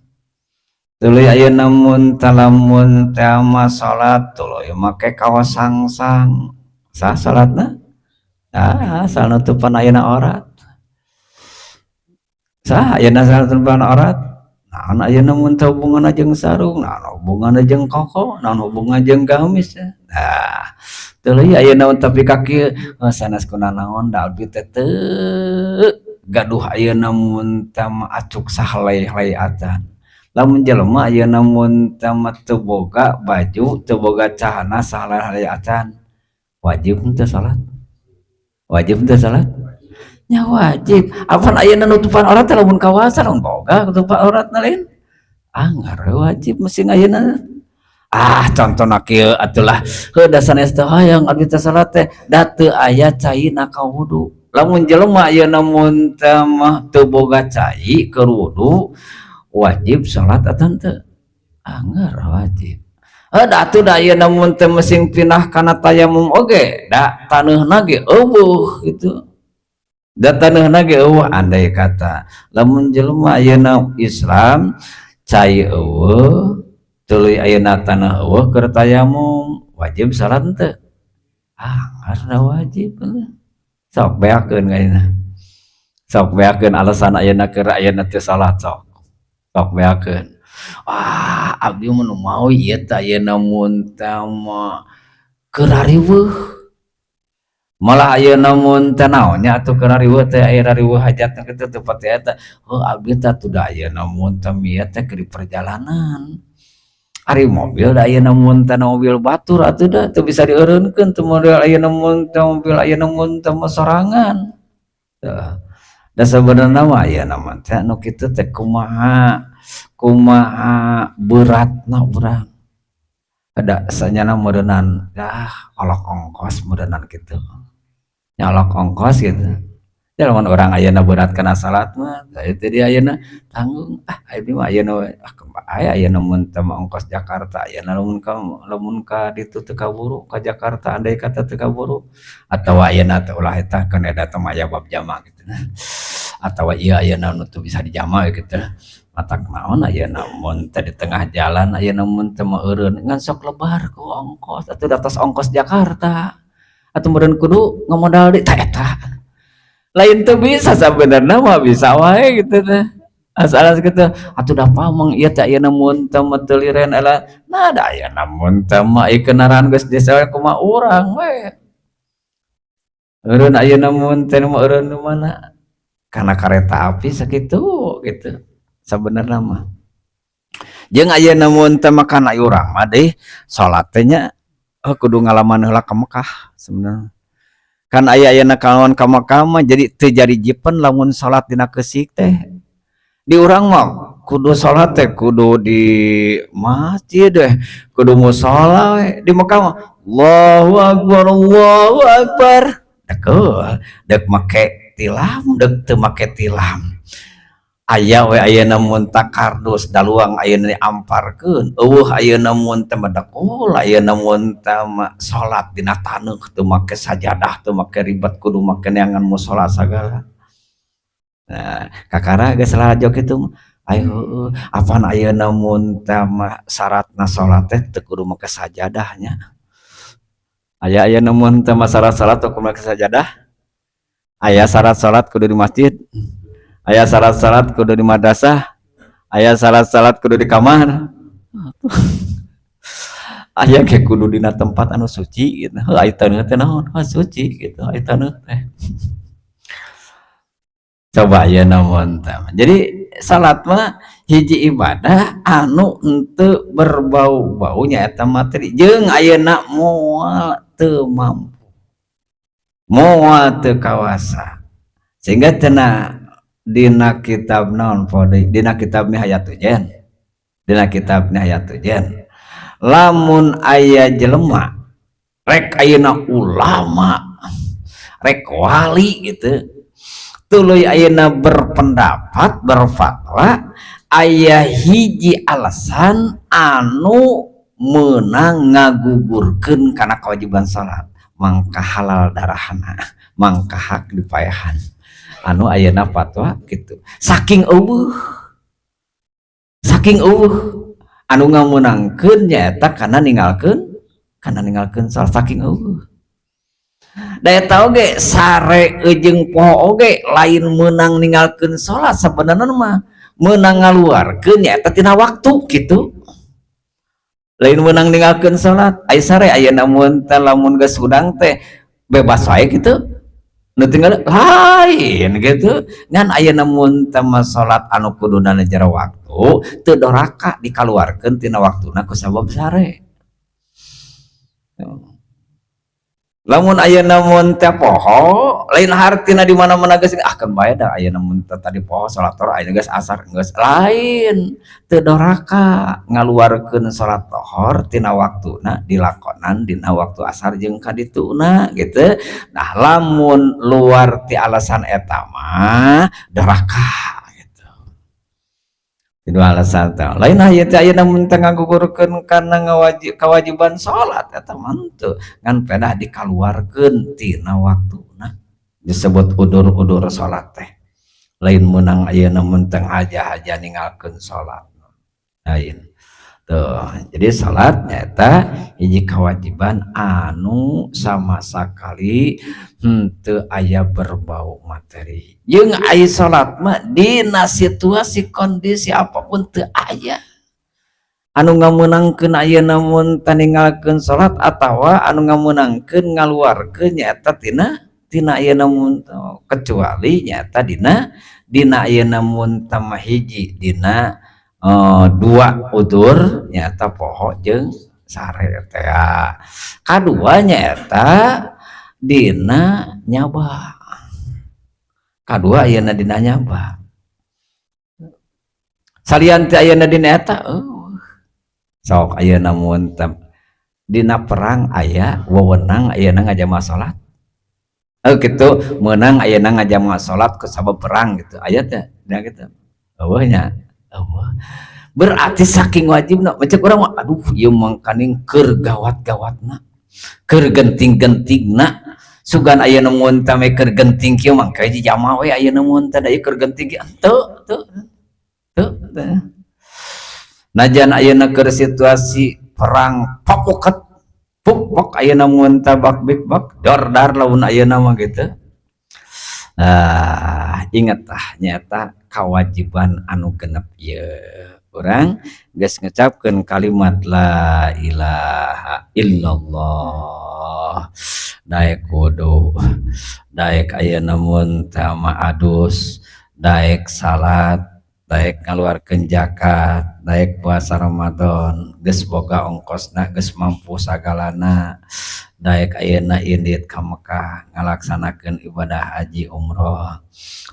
Tuluy ayeuna mun talamun teh mah salat tuluy make kaos sangsang, sah salatna? Ah, asal nutupan ayeuna aurat sah. Ayeuna asal nutupan aurat. Naon ayeuna mun teu hubunganna jeung sarung? Naon hubunganna jeung koko? Naon hubunganna jeung gamis? Nah, tuluy ayeuna tapi kaki sanes kunanaon da abdi teh teu gaduh ayeuna mun teh mah acuk sahelai-helai acan. Lamun jelema ayeuna mun teh mah teu boga baju, teu boga cahana sahelai-helai acan, wajib henteu salat? Wajib henteu salat? Nya wajib. Apan ayeuna nutupan aurat teh lamun kawasa, lamun boga nutupan auratna lain anggar wajib mesti ayeuna. Ah, contohna kieu atulah, heuh, da sanes teh hayang abdi teh salat teh, da teu aya caina ka wudu. Lamun jelema ayeuna mun teh mah teu boga cai keur wudu, wajib salat atau henteu? Anggar wajib. Heuh, da atuh da ayeuna mun teh mesing pindah kana tayamum oge da taneuhna ge euweuh gitu, da taneuhna ge euweuh. Andai kata lamun jelema ayeuna Islam, cai euweuh, tuluy ayeuna taneuh euweuh keur tayamum, wajib salat henteu? Ah, karena wajib. Sok beakeun ayeuna, sok beakeun alasan ayeuna keur ayeuna teu salat. Sok, sok beakeun. Ah, abdi mah nu mau ieu teh ayeuna mun teh mah keur rariweuh. Malah ayeuna mun teh naon nya atuh, keur rariweuh teh aya rariweuh hajatna kitu teu pati eta. Heuh, abdi teh atuh da ayeuna mun teh mieu teh keur di perjalanan. Ari mobil da ayeuna mun teh mobil batur atuh da teu bisa dieureunkeun, teu model ayeuna mun teh mobil ayeuna mun teh mah sorangan. Tah, da sabenerna mah ayeuna mah teh anu kitu teh kumaha kumaha beratna urang. Da sanyana meureunan ah olok ongkos meureunan kitu. Nya olok ongkos gitu. Ya lamun urang ayeuna berat kana salat mah, itu dia ayeuna tanggung ah abdi mah ayeuna we ah kumaha ayeuna mun teu mah ongkos Jakarta ayeuna lamun ka ditu teu kaburu ka Jakarta, andai kata teu kaburu atawa ayeuna teh ulah eta kan eta mah aya bab jama gitu nah. Atawa ieu ayeuna nu teu bisa dijama gitu. Matak naon ayeuna mun teh di tengah jalan, ayeuna mun teu mah eureun ngan sok lebar ku ongkos atuh da tos ongkos Jakarta atuh meureun kudu ngamodal deui tah eta. Lain teu bisa, sabenerna mah bisa wae gitu teh. Asal gitu atuh da pameng ieu teh ayeuna mun teu mah teu liren lah. Nah, da ayeuna mun teu mah ieu kendaraan geus disewa kumaha urang we. Eureun ayeuna mun teh mah eureun nu mana? Karena kereta api sakitu gitu sabenerna mah. Jeung ayeuna mun teu mah kana urang mah deui salat teh nya kudu ngalaman heula ka Mekah sebenarnya. Kan aya ayeuna kalawan ka Mekah mah jadi teu jadi jipen lamun salat dina keusik teh. Di urang mah kudu salat teh kudu di masjid deh, kudu musala we. Di Mekah mah Allahu akbar, Allahu akbar. Dek dek make tilam, dek teu make tilam. Aya we ayeuna mun ta kardus daluang ayeuna diamparkeun, euweuh ayeuna mun teh medekul ayeuna mun teh mah salat dina taneuh teu make sajadah, teu make ribet kudu make neangan musala sagala. Nah, kakara geus lalajo kitu mah, ayo heueuh apan ayeuna mun teh mah syaratna salat teh teu kudu make sajadah nya. Aya ayeuna mun teh mah syarat salat teu kudu make sajadah? Aya syarat salat kudu di masjid? Aya syarat salat kudu di madrasah? Aya syarat salat kudu di kamar? Aya ge kudu dina tempat anu suci gitu. Heuh, aya taneuh teh naon? Oh, suci gitu aya taneuh teh. Coba ayeuna mun teh. Jadi salat mah hiji ibadah anu henteu berbau-bau nyaeta materi jeung ayeuna moal teu mampu. Moal teu kawasa. Sehingga cenah dina kitab naon deui, dina kitab Nihayatul Jen. Dina kitab Nihayatul Jen. Lamun aya jelema rek ayeuna ulama, rek wali gitu, tuluy ayeuna berpendapat, berfatwa aya hiji alasan anu meunang ngagugurkeun kana kewajiban salat, mangka halal darahna, mangka hak dipaehan. Anu ayeuna fatwa gitu. Saking euweuh. Saking euweuh anu ngameunangkeun nyaeta kana ninggalkeun salat, saking euweuh. Da eta oge sare jeung poho oge lain meunang ninggalkeun salat, sabenerna mah meunang ngaluarkeun nyaeta tina waktu gitu. Lain meunang ninggalkeun salat. Ai sare ayeuna mun teh lamun geus hudang teh bebas wae gitu. Nu tinggal lain gitu. Ngan ayeuna mun teh mah salat anu kuduna jero waktu teu doraka dikaluarkeun tina waktuna ku sabab sare. Lamun ayeuna mun teh poho, lain hartina di mana-mana geus ah keun bae da ayeuna mun teh tadi poho salat lohor ayeuna geus asar geus, lain teu doraka ngaluarkeun salat lohor tina waktuna dilakonan dina waktu asar jeung kadituna gitu. Nah, lamun luar ti alasan eta mah doraka gitu. Itu alasan teh. Lain aya teh ayeuna mun teh ngagugurkeun kana kewajiban salat eta mah henteu, ngan pedah dikaluarkeun tina waktuna. Disebut udur-udur salat teh. Lain meunang ayeuna mun teh haja-haja ninggalkeun salat. Lain. Tuh, jadi salat nyaeta hiji kewajiban anu sama sakali henteu aya berbau materi. Jeung aya salat mah dina situasi kondisi apapun teu aya anu ngameunangkeun ayeuna mun teh ninggalkeun salat atawa anu ngameunangkeun ngaluarkeun nyaeta tina tina ayeuna mun, kecuali nyaeta dina dina ayeuna mun teh mah hiji dina dua udur nyaeta poho jeung sare teh. Kadua nyaeta dina nyaba. Kadua ayeuna dina nyaba. Salian ti ayeuna dina eta euweuh. Sok ayeuna mun teh dina perang aya wewenang ayeuna ngajama salat. Oh gitu, meunang ayeuna ngajama salat ku sabab perang gitu. Aya teh da gitu. Euweuh nya. Euweuh. Berarti saking wajibna, cek urang mah, aduh, ieu mangkaning keur gawat-gawatna, keur genting-gentingna. Sugan ayeuna mun teh keur genting kieu mah kayak jama we ayeuna mun teh, da ieu keur genting kieu henteu teu teu. Najan ayeuna keur situasi perang papoket puk pok ayeuna mun teh bak bik bak dor dar lamun ayeuna mah gitu. Ah, inget tah, nyaeta kewajiban anu genep ieu. Urang geus ngucapkeun kalimat la ilaha illallah, daek wudu, daek ayeuna mun teh mah adus, daek salat, daek ngaluarkeun zakat, daek puasa Ramadan, geus boga ongkosna, geus mampu sagalana, daek ayeuna indit ka Mekah ngalaksanakeun ibadah haji, umroh,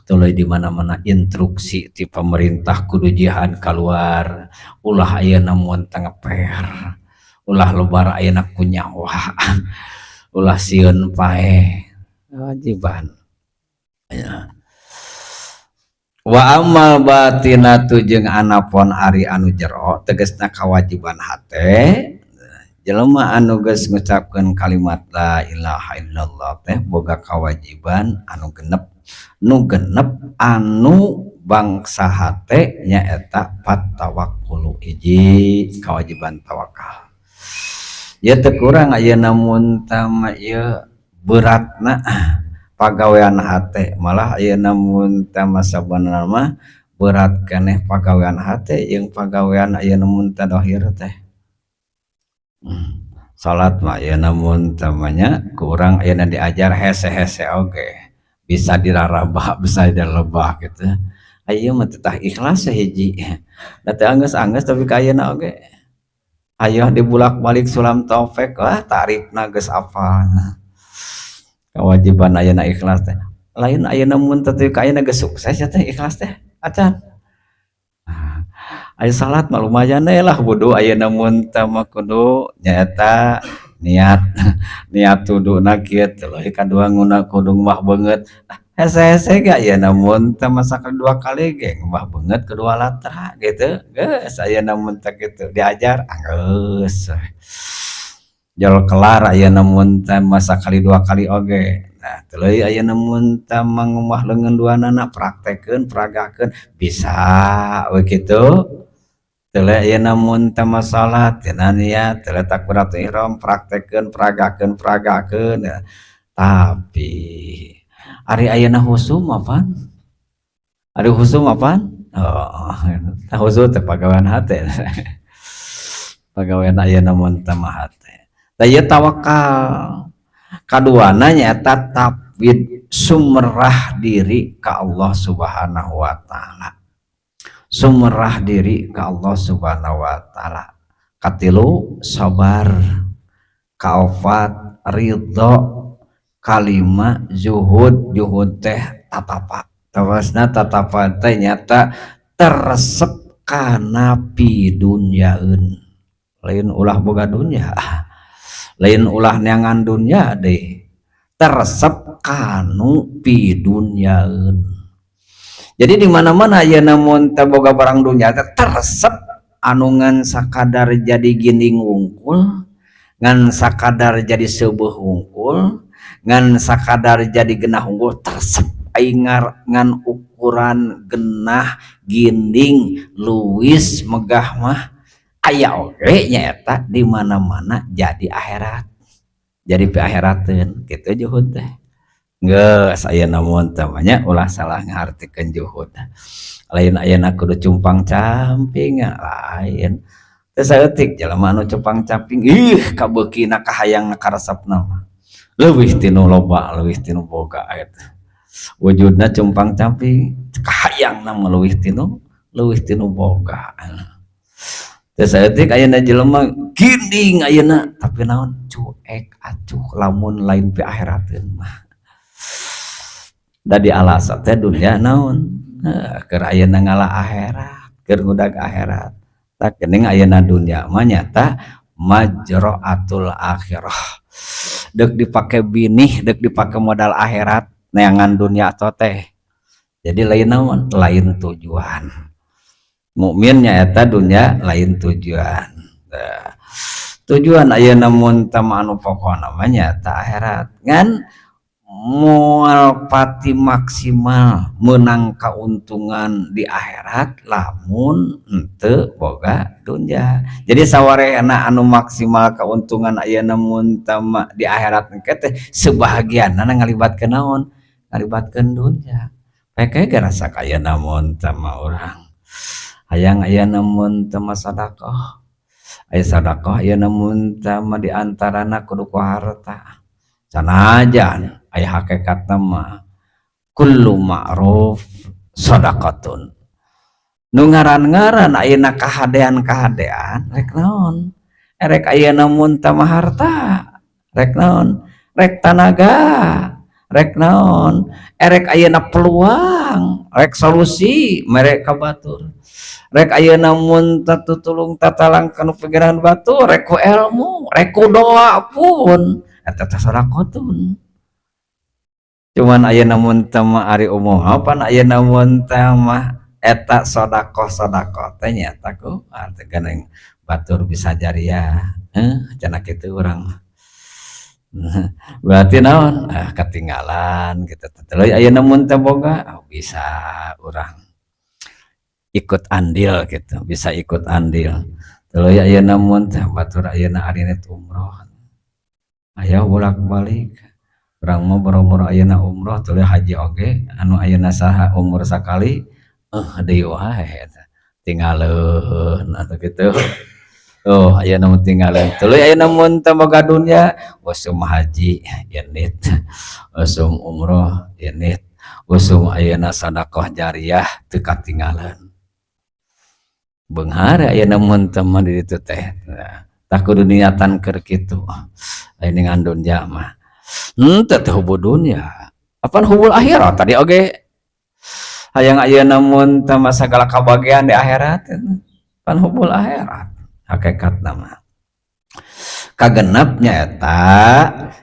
tuluy di mana-mana instruksi ti pemerintah kudu jihad keluar, ulah ayeuna mun teh ngeper, ulah lebar ayeuna ku nyawa, ulah sieun paeh, kewajiban ya. Wa ammal batinatu, jeung anapon ari anu jero, tegasna kewajiban hate. Jelema anu geus ngucapkeun kalimat la ilaha illallah teh boga kewajiban anu genep. Nu genep anu bangsa hate nyaeta fatawakkulu, hiji kewajiban tawakal. Ya, teu kurang ayeuna mun tah mah ieu beratna pagawean hate, malah ayeuna mun teh mah sabenerna mah berat keneh pagawean hate jeung pagawean ayeuna mun teh dohir teh. Salat mah ayeuna mun teh mah nya ku urang ayeuna diajar hese-hese oge bisa dirarabah, bisa dilebah gitu. Ayeuna mah teh ikhlas hiji da teu anggeus-anggeus, tapi ka ayeuna oge ayo dibulak-balik sulam taufik, wah, tarifna geus apal. Kewajiban ayeuna ikhlas teh lain ayeuna mun teh ka ayeuna geus sukses ya teh ikhlas teh acan. Aya salat mah lumayan lah, wudu ayeuna mun teh mah kudu nyaeta niat, niat wuduna kieu, tuluy kadua nguna kudu ngumbah beungeut, hese-hese ge ayeuna mun teh mah sakali dua kali ge ngumbah beungeut kedua latra gitu. Geus ayeuna mun teh kitu diajar anggeus jol kelar ayeuna mun teh mah sakali dua kali oge. Nah, tuluy ayeuna mun teh mah ngumbah leungeun duanana, praktekeun, peragakeun bisa we kitu. Tuluy ayeuna mun teh mah salat tina niat, tuluy takbiratul ihram, praktekeun, peragakeun, peragakeun ya. Tapi ari ayeuna khusu mah pan, ari khusu mah pan, oh, khusu teh pagawean hate, pagawean ayeuna mun teh mah hate. Tah, ieu tawakal. Kaduana nyaeta tafwid, sumerah diri ka Allah Subhanahu wa Ta'ala, sumerah diri ka Allah Subhanahu wa Ta'ala. Katilu sabar, kaopat ridho, kalima zuhud. Zuhud teh tatapa, tawasna tatapa teh nyata teresep kana pidunyaeun. Lain ulah boga dunya, lain ulah neangan dunya deh, teresep kanu pidunyaeun. Jadi di mana-mana ayeuna mun teh boga barang dunya teh teresep anu ngan sakadar jadi ginding wungkul, ngan sakadar jadi seubeuh wungkul, ngan sakadar jadi genah wungkul. Teresep aing ngan ukuran genah, ginding, luwis, megah mah aya oge nyaeta di mana-mana jadi akhirat, jadi piakhirateun kitu juhud teh. Geus, ayeuna mun teh mah nya ulah salah ngahartikeun juhud. Lain ayeuna kudu cumpang camping, lain. Teu saeutik jelema anu cumpang camping, ih, kabeukina, kahayangna, karesepna mah leuwih tinu loba, leuwih tinu boga eta. Wujudna cumpang camping, kahayangna mah leuwih tinu boga. Teu saeutik ayeuna jelema ginding ayeuna, tapi naon, cuek acuh lamun lain piakhirateun mah. Da di alasan teh dunia naon, keur ayeuna ngala akhirat, keur ngudag akhirat. Tah, geuning ayeuna dunia mah nyata majraatul akhirah. Dek dipake binih, dek dipake modal akhirat, neangan dunia atau teh. Jadi lain naon? Lain tujuan. Mukmin nyaeta dunia lain tujuan. Nah, tujuan ayeuna mun teh anu pokona mah nyaeta akhirat. Ngan moal pati maksimal menang keuntungan di akhirat lamun henteu boga dunia. Jadi sawarehna anu maksimal keuntungan ayeuna mun teh di akhirat engke teh sebahagianna ngalibatkeun naon? Ngalibatkeun dunia. Peke ge rasa ayeuna mun teh mah urang. Hayang ayeuna mun teh mah sedekah. Aya sedekah ayeuna mun teh mah di antarana kudu ku harta. Sanajan aya hakikatna mah kullu ma'ruf shadaqatun. Nu ngaran-ngaran ayeuna kahadean-kahadean rek naon? Erek ayeuna mun teh mah harta, rek naon? Rek tanaga, rek naon? Erek ayeuna peluang, rek solusi mere ka batur. Rek ayeuna mun teh tutulung tatalang kanu pikiran batur, rek ku ilmu, rek ku doa pun eta teh shadaqatun. Cuman ayeuna mun teh mah ari umum pan ayeuna mun teh mah eta sedekah-sedekah teh nyaeta ku arti geuning batur bisa jariah, cenah kitu urang mah. Berarti naon? Ah, ketinggalan gitu. Tuluy ayeuna mun teh boga, oh, bisa urang ikut andil gitu, bisa ikut andil. Tuluy ayeuna mun teh batur ayeuna ari umroh. Aya bolak-balik. Urang mah boro-boro ayeuna umroh tuluy haji oge anu ayeuna saha umur sakali deui wae eta. Tingaleun atuh kitu. Oh, ayeuna mah tingaleun. Tuluy ayeuna mun teu boga dunya, usum haji indit, usum umroh indit, usum ayeuna sadaqah jariah teu katinggalan. Beunghar ayeuna mun teu mah di ditu teh. Tah kudu niatan keur kitu. Aya ngan dunya mah. Henteu teh hubbu dunya. Apan hubbul akhirat tadi oge. Hayang ayeuna mun teu mah sagala kabagean di akhirat pan hubbul akhirat hakikatna mah. Kagenep nyaeta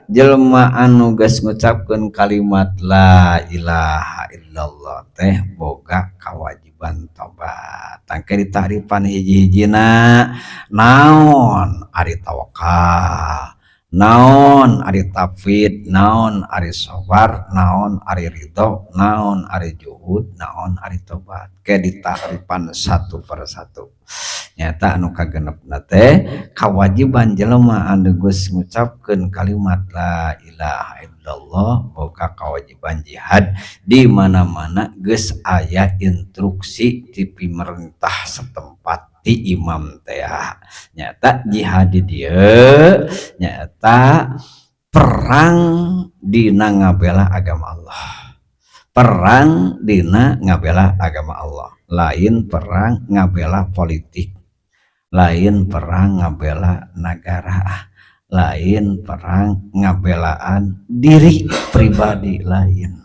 jelema anu geus ngucapkeun kalimat la ilaha illallah teh boga kawajiban tobat. Tangke ditarifan hiji-hijina naon ari tawakal, naon ari tafwid, naon ari sabar, naon ari ridho, naon ari juhud, naon ari tobat. Ke ditarifan satu persatu. Nyata anu kagenepna teh kawajiban jelema anu geus ngucapkeun kalimat la ilaha illallah boga kewajiban jihad di mana-mana geus aya instruksi ti pemerintah setempat ti imam teh. Nyata jihad di dieu nyaeta perang dina ngabela agama Allah. Perang dina ngabela agama Allah, lain perang ngabela politik, lain perang ngabela negara, lain perang ngabelaan diri pribadi lain.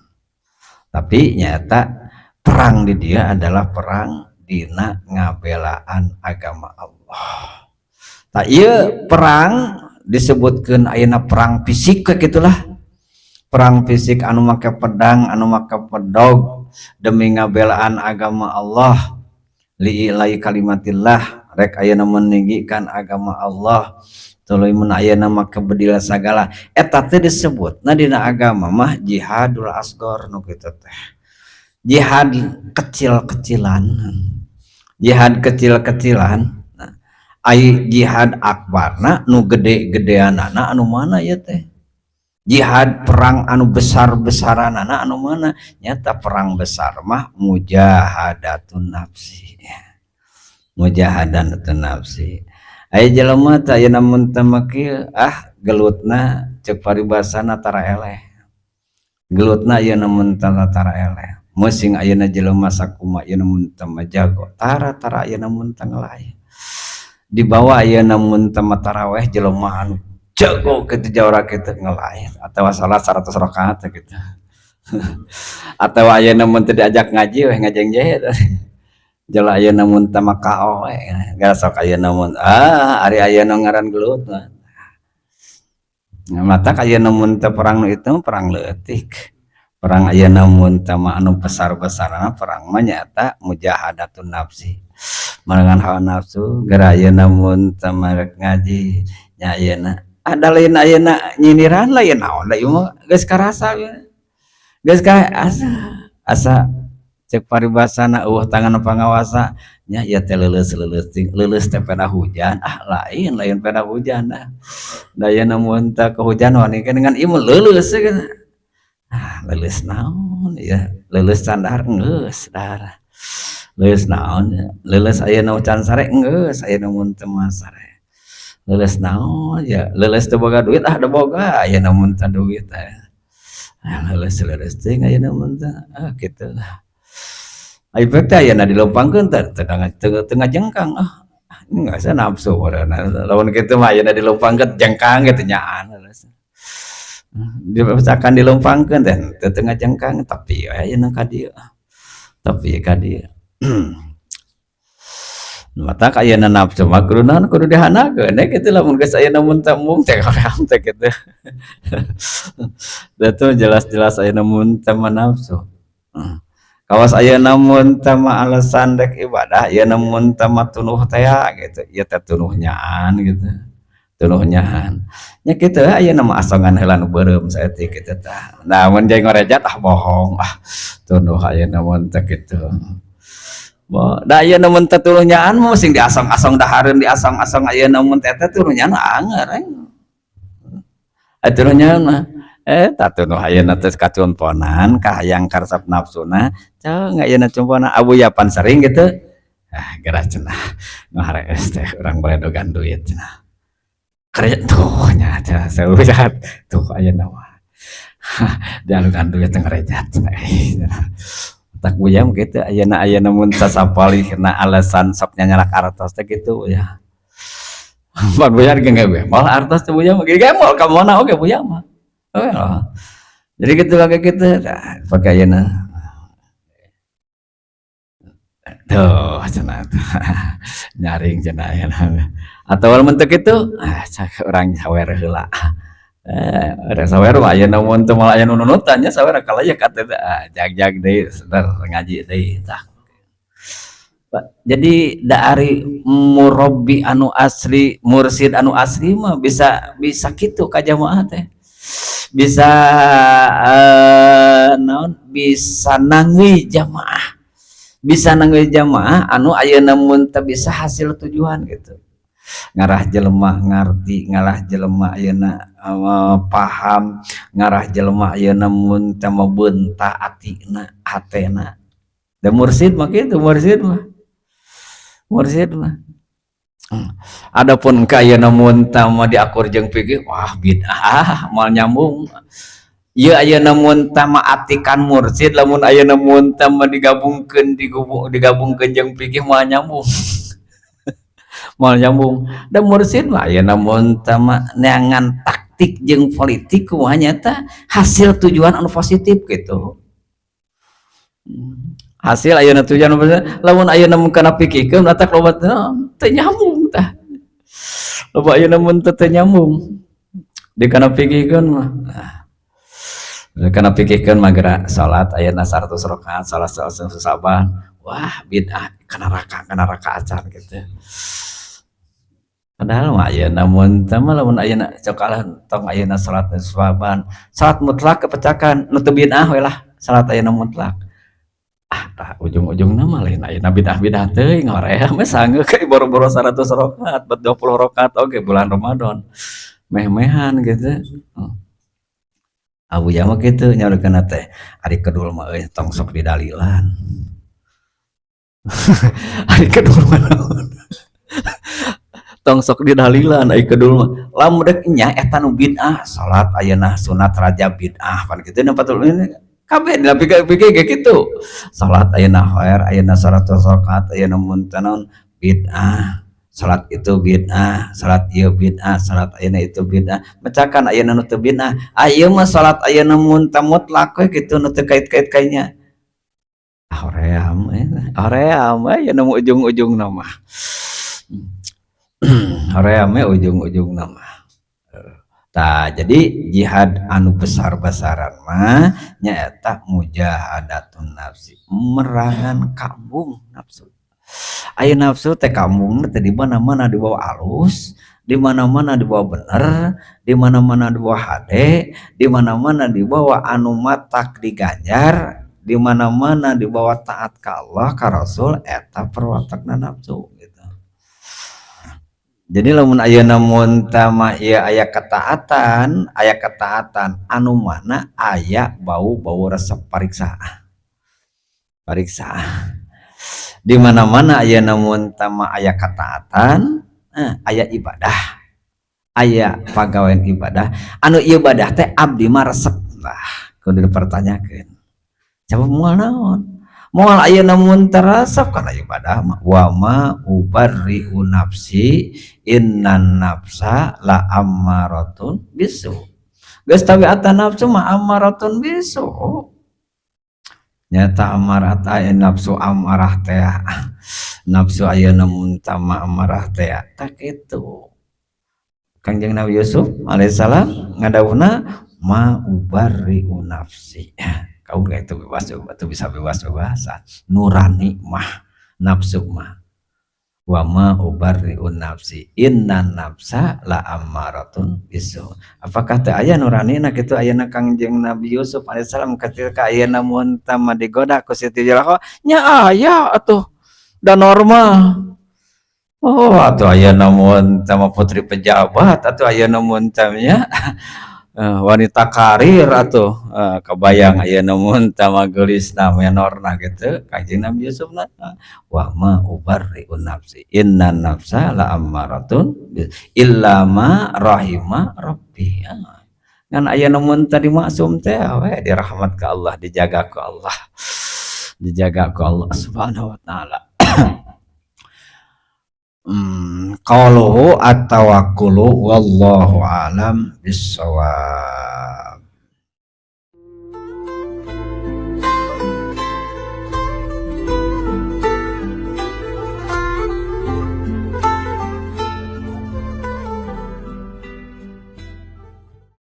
Tapi nyata perang di dia adalah perang dina ngabelaan agama Allah. Tak iya perang disebutkan ayeuna perang fisik kayak gitulah. Perang fisik anu make pedang, anu make pedog demi ngabelaan agama Allah, li'ilai kalimatillah, rek ayeuna meninggikan agama Allah, tuluy mun ayeuna make bedil sagala eta teh disebutna dina agama mah jihadul asgor nu kitu teh. Jihad kecil-kecilan. Jihad kecil-kecilan. Nah, ai jihad akbarna nu gede-gedeanana anu mana ieu teh? Jihad perang anu besar-besaranana anu mana? Nyata perang besar mah mujahadatun nafsi. Mujahadatun nafsi. Aya jelema teh ayeuna mun teu mah kieu, ah gelutna ceuk paribasana tara eleh. Gelutna ayeuna mun teu tara eleh. Musing ayeuna jelema sakumaha ayeuna mun teu mah jago, tara-tara ayeuna mun teu ngelay. Dibawa ayeuna mun teu mah taraweh jelema anu jago kitu jawara kitu ngelay atawa salat 100 rakaat kitu. Atawa ayeuna mun teu diajak ngaji weh ngajengje. Jela ayeuna mun teu mah KO we. Sok ayeuna mun ah ari ayeuna ngaran gelut mah. Matak ayeuna mun teu perang nu itu perang leutik. Perang ayeuna mun teu mah anu besar-besarna perang mah nyaeta mujahadatun nafsi. Merengan hawa nafsu geura ayeuna mun teu mah rek ngaji nya ayeuna ada lain ayeuna nyindiran lain naon da ieu mah geus karasa geus ka asa asa cek paribasana eueuh tangan pangawasa nya ieu teh leuleus-leuleus ting leuleus teh peda hujan ah lain lain peda hujan dah da ayeuna mun teu kehujan wani dengan ieu mah leuleus gitu. Ah leuleus naon ieu leuleus can dahar geus dahar leuleus naon leuleus ayeuna can sare geus ayeuna mun teu mah sare leuleus naon ya leuleus teu boga duit ah da boga ayeuna mun teu duit teh ah leuleus-leuleus teuing ayeuna mun teu ah kitu lah. Ai teh ayeuna dileumpangkeun teh teu ngajengkang ah geus nafsu meureunna lamun kitu mah ayeuna dileumpangkeun jengkang kitu nyaan dibacakan dileumpangkeun teh teu ngajengkang tapi ayeuna ka dieu tapi ka dieu. Matak ayeuna nafsu mah kudu naon kudu dihandakeun we kitu lamun geus ayeuna mun teu embung teh hoream teh kitu. Da teu jelas-jelas ayeuna mun teu mah nafsu. Kawas ayeuna mun teu mah alasan rek ibadah ayeuna mun teu mah tunuh tea gitu ieu teh tunuh nyaan gitu. Tunuh nyaan. Nya kitu we ayeuna mah asongan heula nu beureum saeutik kitu tah. Nah mun jeung ngorejat ah bohong ah tunuh ayeuna mun teh kitu. Da ayeuna mun teh tunuh nyaan mah sing diasong-asong dahareun diasong-asong ayeuna mun teh teh tunuh nyaan anger atuh nyaan mah eta tunuh ayeuna teh kacumponan kahayang karesep nafsuna cong ayeuna cumpona abuya pan sering gitu ah geura cenah ngaharees teh urang beledogan duit cenah kerja tuh nya cenah saeurat tuh ayeuna mah dialukan duit teh ngarejat cenah. Tak buya mah kitu ayeuna ayeuna mun sasapalihna alasan sok nyanyalak artos teh kitu ya. Pan buya ge gemol artos teh buya mah gemol ka mana oge buya mah. Oh, jadi gitu lah kayak gitu nah, pakai ayeuna tuh cenah nyaring cenah ayeuna atau lamun teu kitu ah urang sawer heula urang sawer mah ayeuna mun teu moal aya nu nunutan nya sawer kalayak atuh ah jag-jag deui sadar ngaji deui tah. Jadi dari murabbi anu asli mursid anu asli mah bisa bisa kitu ka jamaah teh bisa naon bisa nangui jamaah anu ayeuna mun teu bisa hasil tujuan gitu ngarah jelema ngarti ngarah jelema ayeuna paham ngarah jelema ayeuna mun teu beunta atina hatena da mursid mah kitu mursid mah adapun ka ayeuna mun teu mah diakur jeung fikih wah bid'ah moal nyambung ieu ayeuna mun teu mah atikan mursid lamun ayeuna mun teu mah digabungkeun digabungkeun jeung fikih moal nyambung moal nyambung da mursid mah ayeuna mun teu mah neangan taktik jeung politik kumaha nyata hasil tujuan anu positif gitu hasil ayeuna tujuan anu positif lamun ayeuna mun kana pikirkeun matak loba teu nyambung tah loba ayeuna mun teu nyambung di kana pikirkeun mah kana pikirkeun mah geura salat ayeuna 100 rakaat salat saban wah bid'ah kana rakaat acan gitu. Padahal mah ayeuna mun teh mah lamun ayeuna sok kalah tong ayeuna salat saban salat mutlak kepecakan nu teu bid'ah we lah salat ayeuna mutlak ah tah ujung-ujungna mah lain ayeuna bid'ah-bid'ah teuing hoream we sanggeuk ka boro-boro 100 rakaat bet 20 rakaat oge bulan Ramadan meh-mehan gitu. Abuya mah kitu nyaurkeunna teh ari kedul mah euy tong sok didalilan. Ari kedul mah naon tong sok didalilan ari kedul mah lamun rek nya eta nu bid'ah salat ayeuna sunat raja bid'ah pan kitu na patul ini kabeh dina pikir-pikir ge kitu salat ayeuna khair ayeuna 100 rakaat ayeuna mun teu naon bid'ah salat itu bid'ah salat ieu bid'ah salat ayeuna itu bid'ah mecakan ayeuna nu teu bid'ah ieu mah salat ayeuna mun teu mutlak we kitu nu teu kait-kait kainya hoream hoream we ayeuna mah ujung-ujungna mah hoream we ujung-ujungna mah. Tah, jadi jihad anu besar-besaran mah nyaeta mujahadatun nafsi, merangan kambung nafsu. Aya nafsu teh kambungna teh di mana-mana dibawa alus, di mana-mana dibawa bener, di mana-mana dibawa hade, di mana-mana dibawa anu matak diganjar, di mana-mana dibawa taat ka Allah, ka Rasul, eta perwatakna nafsu gitu. Jadi lamun ayeuna mun tama ieu aya ketaatan anu mana aya bau-bau resep pariksa. Pariksa. Di mana-mana ayeuna mun tama aya ketaatan, aya ibadah. Aya pagawean ibadah, anu ibadah teh abdi mah resep lah, kudu dipertanyakeun. Coba moal naon? Moal ayeuna mun teu resep kana ibadah mah wa ma ubarri'u nafsi innan nafsa la ammaratun bisu. Geus tabiatan nafsu mah ammaratun bisu. Nyata amarah aya nafsu amarah teh, nafsu ayeuna mun tama amarah teh tah kitu. Kangjeng Nabi Yusuf alaihissalam ngadawuhna ma ubarri'u nafsi. Kaum itu bebas itu bisa bebas-bebasan. Nurani mah nafsu mah. Wa ma ubarri'u nafsi innan nafsa la ammaratun bisu. Apakah teu aya nuranina kitu ayeuna Kangjeng Nabi Yusuf alaihissalam ketika ayeuna mun tama digoda ku Siti Zulaikha? Nya aya atuh, da normal. Oh, atuh ayeuna mun tama putri pejabat atuh ayeuna mun nya wanita karir atuh, kebayang ayeuna mun tama geulisna menorna gitu. Kangjeng Nabi Yusuf na wa ma ubarri'u nafsi innan nafsa la ammaratun illa ma rahima rabbi. Ngan aya mun tadi maksum teh we dirahmat ka Allah, dijaga ku Allah, dijaga ku Allah Subhanahu wa taala. Qauluhu at-tawakkulu wallahu alam bissawab.